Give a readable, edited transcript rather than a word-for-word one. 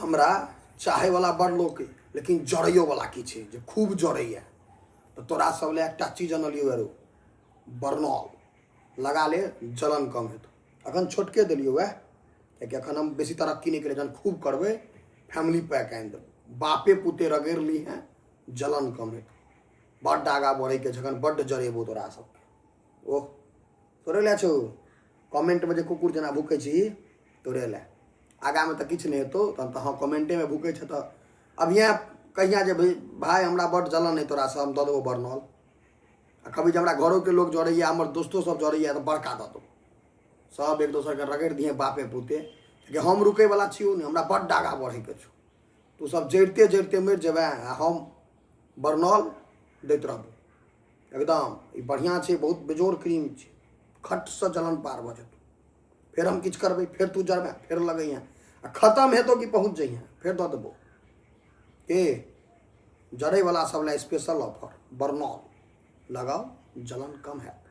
हमरा चाहैवला बड़ लोक अइ, लेकिन जरैयोवला की छै जे खूब जरैए। तऽ तोरा सब लए एकटा चीज अनलियौ आरो, बर्नॉल लगा ले, जलन कम हेतौ। अखन छोटके देलियौ वएह, कियाकि अखन हम बेसी तरक्की नहि केलियै। जहन खूब करबै, फैमिली पैक आनि देबै, बापे पुते रगड़ि लीहें, जलन कम हेतौ। बड्ड आगाँ बढ़ैके जखन बड्ड जरेबो तोरा सबके। ओह, तोरे लए छौ, कमेंटमे जे कुकुर जेना भूकै छी तोरे लए। आगाँमे तऽ किछु नहि हेतौ तहन तऽ। हँ, कमेंटेमे भूकै छै तऽ अभिये कहिया जे भाय हमरा बड्ड जलन अइ तोरासँ, हम दऽ देबौ बर्नौल। आ कभी जे हमरा घरोके लोक जरैए, हमर दोस्तो सब जरैए, तऽ बड़का दऽ देबौ। सब एक दोसरके रगड़ि दिहे बापे पुते, कि हम रुकैवला छियौ नहि। हमरा बड्ड आगाँ बढ़ैके छौ। तू सब जरिते जरिते मरि जेबै आ हम बर्नौल दैत रहबौ। एकदम ई बढ़िआँ छै, बहुत बेजोड़ क्रीम छै। खटसँ जलन पार भऽ जेतौ। फेर हम किछु करबै, फेर तू जरबै, फेर लगैहे आ खतम हेतौ कि पहुँच जइहे, फेर दऽ देबौ। ए जरैवला सब लए स्पेशल ऑफर, बर्नौल लगाउ, जलन कम हैत।